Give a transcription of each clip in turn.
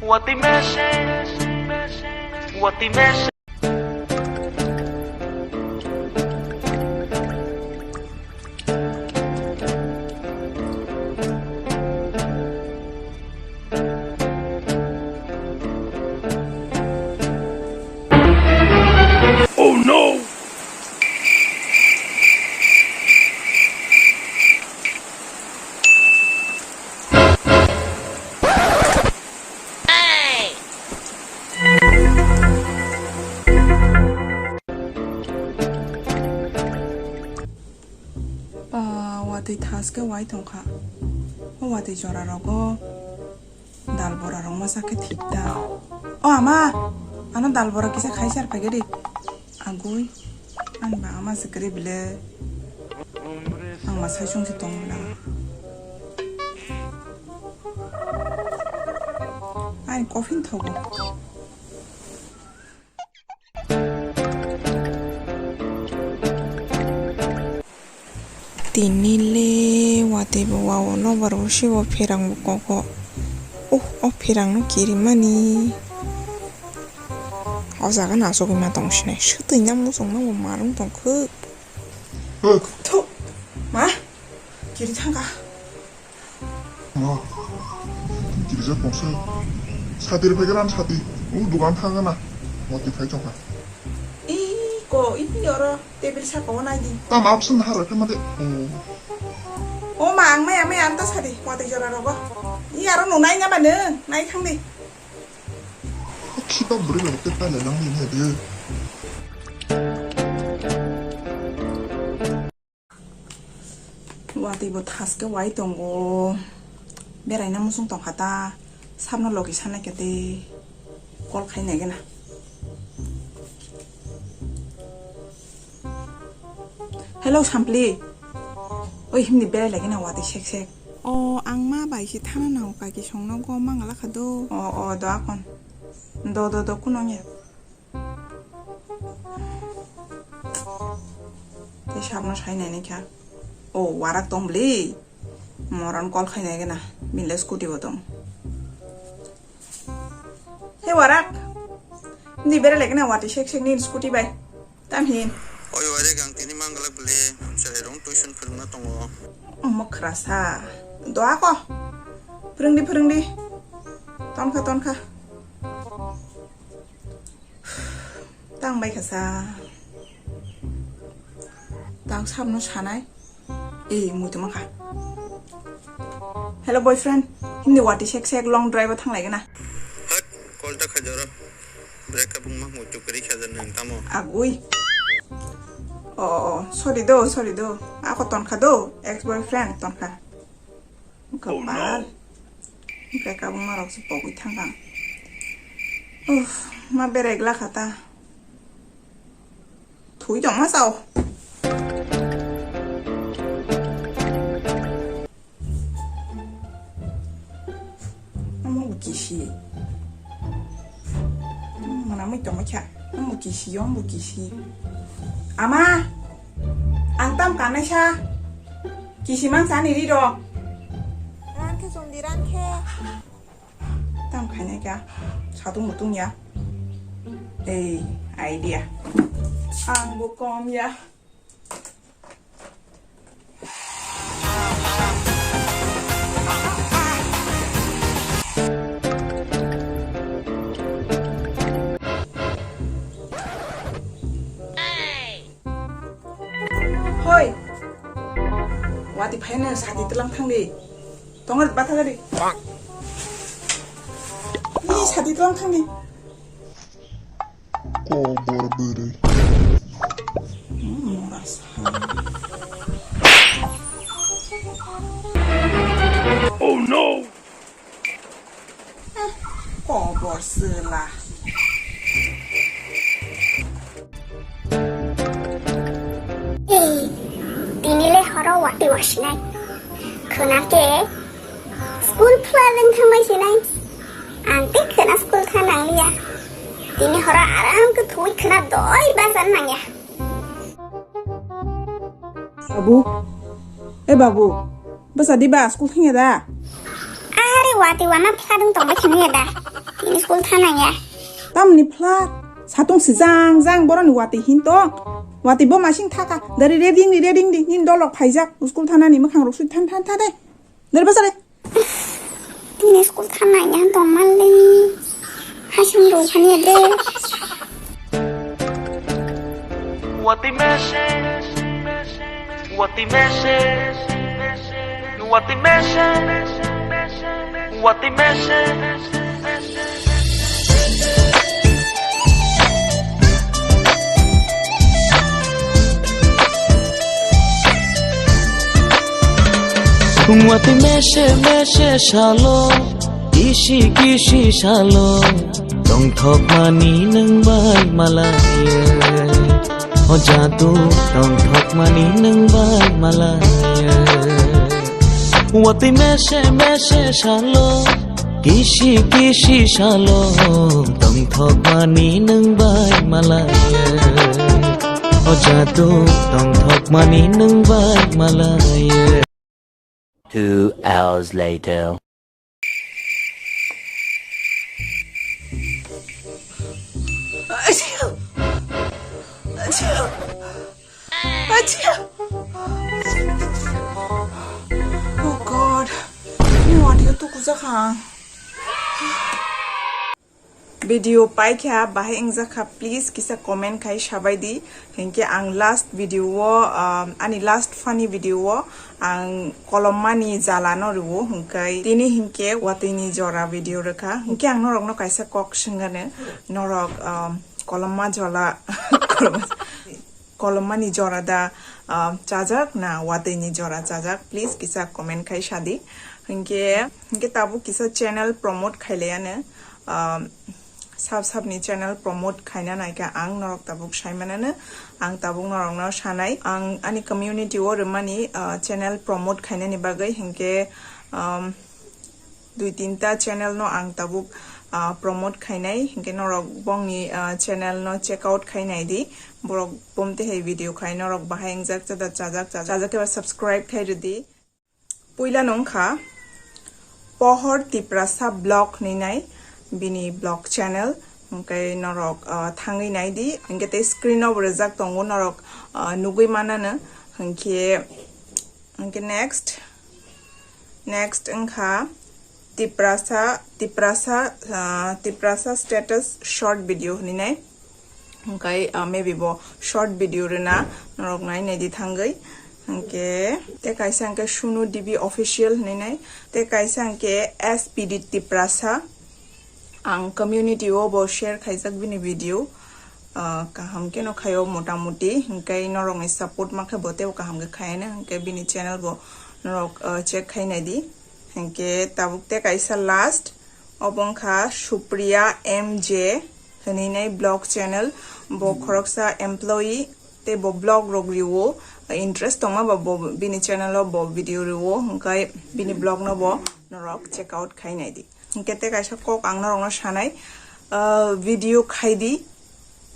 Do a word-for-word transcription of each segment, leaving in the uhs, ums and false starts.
Watwi mese, watwi mese. Oh no! Ah, watwi thas khe wai tongkha. O watwi jora rogo dal bora rok masa khe thik ta. O ama, ano dal bora kisa khai sar phaikhe di. Agui, ani ba ama se kwrwi bile. Ang ma sai sung se tong bwla. Ani coffin thogo. Tini le watwi bo wao no bar bo sibo pherang bo koko. Uh, o pherang no kirimani. O jaga no asugwi ma tong sinai. Swtwi na muchung no bo marung tong khe. Thu, ma, kiri thangka. Ma, kirijak tongsa. Sati rwphai khe ran sati. O dugan thang gana. Moti phai chongkha. I ko, i oro table saka o nai di. Tam absent har khe mate. O ma, ang maya maya anta sadi. Mati jora rogo. I aro no nai nya ba nung, nai thang di. Khipa bwrwi rok tei pailai langmani hai de. Watwi bo thaske wai tongo. Beraina muchung tongkha ta. Sabno logi sanai khe tei call khai nai gana. Hello, Sampli. Oi, himni berai lagi na watwi sek sek. O, ang ma bai se thana nango kaki songno go mangala kha do. O, o, do akon. Do, do, do, kuno ya. Tei sabno sai nai kha. O, warak tong bli. Moron call khai nai gana. Binle scooty bo tong. He warak. Ni bere lagi na watwi sek sek ni scooty bai. Tam hin. Oi, warak ang tini mangala bli. Cherai rong tuition phirungna tongo. Omo khrasa. Doa ko. Phirung di, phirung di. Tonkha, tonkha. Tang bai kha sa. Tang sabno sanai. Ei, mui tongma kha. Hello, boyfriend. Hindi watwi sek sek long drive o thang lai gana. Hat, call ta kha jora. Break up wngma mo chukri kha jan nang tamo. Agui. O, o, sorry do, sorry do. Ako tonkha do, ex boyfriend tonkha. Kapal. Break up wngma rok se pogwi thangkha. Uff, ma berai gla kha ta. Thui tongma sao. Omo bo kisi. Mwnamwi tongma kha. Omo bo kisi, omo bo kisi. Ama, ang tam kanai sa. Kisi mang sa ni ri rok. Ran khe chum di, ran khe. Tam khainai kha, satung mutung ya. Ei, idea. Ang bo kom ya. Hoi. Wati phaina sadi tlang thangdi. Tongar batha gadi. Ni sadi tlang thangdi. Kobor bwrwi. Hmm, mora sa. Oh no! Kobor sela. Ei, tini le horo wati wasinai. Khuna ke school phla ring thangbai sinai. Ang te khuna school tha nangliya. Tini horo aram ke thui khuna doi basan nangya. Babu, e babu, bwsa di ba school thangya da? Are wati wana phadung tongbai thangya da? Thanaya. Tamni phla satung si jang jang boroni wati hin tong. Wati bo masing thaka. Dari reding di reding di nin dolok phaijak. School thanani mwkhang rok sui than than tha de. Dari basa de. Tini school thanaya tong mali. Hasing do khani de. Wati mese, wati mese, wati mese, wati mese. Wati mese mese salo, kisi kisi salo. Tongthokmani nwng bai malaiye, o jadu tongthokmani nwng bai malaiye. Watwi mese mese salo, kisi kisi salo, tongthokmani nwng bai malaiye, o jadu tongthokmani nwng bai malaiye. Two hours later. Oh God, ni audio tu kusa kha. Video paikha, bahai wngjakha, please kisa comment khai sabai di. Hinkhe ang last video o, um, ani last funny video o ang kolomani jala no rwo, hinkhe tini hinkhe watwi ni jora video rwkha. Hinkhe ang norok no kaisa kok swngano, norok, um, koloma jala, koloma kolomani jora da, ah, chajak na watwi ni jora chajak, please kisa comment khai sadi. Hinkhe, hinkhe tabuk kisa channel promote khailaiano, ah, sab sab ni channel promote khaina naikha ang norok tabuk saimanano, ang tabuk norok no sanai, ang ani community o rwmani, ah, channel promote khainani bagwi, hinkhe, um, dui tinta channel no ang tabuk, ah, promote khainai, hinkhe norok bongni, ah, channel no check out khainai di, borok bomte hai video khai norok bahai wngjak chada chajak chajak chajak khe ba subscribe khai rwdi. Puila no wngkha Pohor Tiprasa Vlog hinwi nai bini vlog channel, hinkhe norok, ah, thangwi nai di, hinkhe tei screen o bo rijak tongo norok, ah, nugwi manano, hinkhe, hinkhe next. Next wngkha Tiprasa, Tiprasa, ah, Tiprasa status short video hinwi nai. Hwnkhe, ah, maybe bo short video rwna norok nai nai di thangwi. Hwnkhe tei kaisa hwnkhe Sunu D B official hinwi nai. Tei kaisa hwnkhe S P D Tiprasa. Ang community o bo share khaijak bini video, ah, kaham khe no khaio motamuti, hinkhe norokni support ma khe bo teibo kaham khe khaiya no, hinkhe bini channel bo norok, ah, check khai nai di. Hinkhe tabuk tei kaisa last, obo wngkha Supriya M J hinwi nai vlog channel, bo khoroksa employee tei bo vlog rok rwo, interest tongma ba bo bini channel o bo video rwo, hinkhe bini vlog no bo norok check out khai nai di. Hinkhe tei kaisa kok ang norokno sanai, ah, video khai di,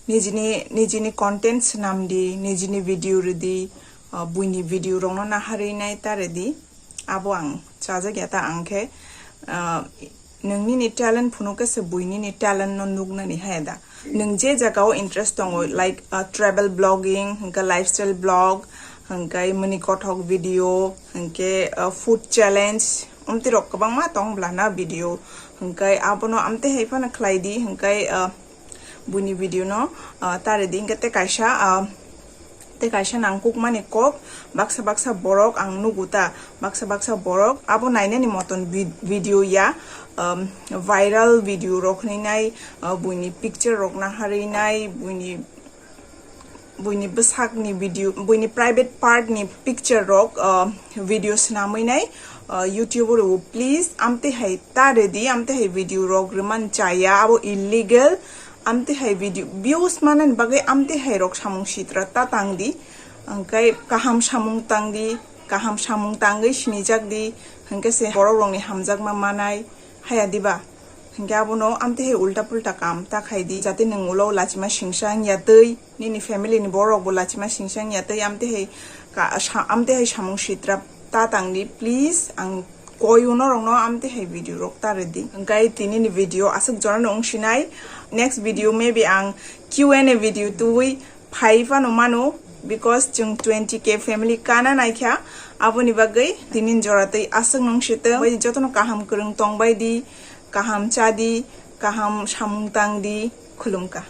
nijini, nijini content swnam di, nijini video rw di, ah, buini video rokno naharwi nai ta rw di, abo ang chajak ya ta ang khe, ah, nwng nini talent phunuk khe se bui nini talent no nuknani haya da. Nwng je jaga o interest tongo, like, ah, travel blogging, hinkhe lifestyle blog, hinkhe mani kothok video, hinkhe, ah, food challenge, amtwi rok kwbangma tong bwlana video, hinkhe abono amtwi hai phano khlai di, hinkhe, ah, buini video no, ah, ta rw di, hinkhe tei kaisa, ah, tei kaisa nangkukmani kok, baksa baksa borok ang nugo ta, baksa baksa borok abo nainani moton vid-, video ya, um, viral video rok hinwi nai, uh, buini picture rok naharwi nai, buini, buini bwsakni video, buini private part ni picture rok, uh, video swnamwi nai, uh, YouTube o rwo. Please amtwi hai ta rw di, amtwi hai video rok rwman chaya, abo illegal. Amtwi hai video views manani bagwi amtwi hai rok samung sitra ta tang di, hwnkhe kaham samung tang di, kaham samung tangwi sinijak di, hwnkhe se borok rokni hamjakma manai haya diba? Hwnkhe abono amtwi hai ulta pulta kam ta khai di, jate nwng ulo lachima singsa wngya twi, nini family ni borok bo lachima singsa wngya twi, amtwi hai ka-, sa-, amtwi hai samung sitra ta tang di, please, ang Koyuno rokno amtwi hai video rok ta rwdi. Hwnkhe tinini video aswk jorano wngsinai. Next video maybe ang Q and A video tubui phai phano mano, because chwng twenty K family kana naikha. Aboni bagwi tinini jora tei aswk nung sitwng. Bai jotono kaham kwrwng tongbai di, kaham cha di, kaham samung tang di, khulumkha.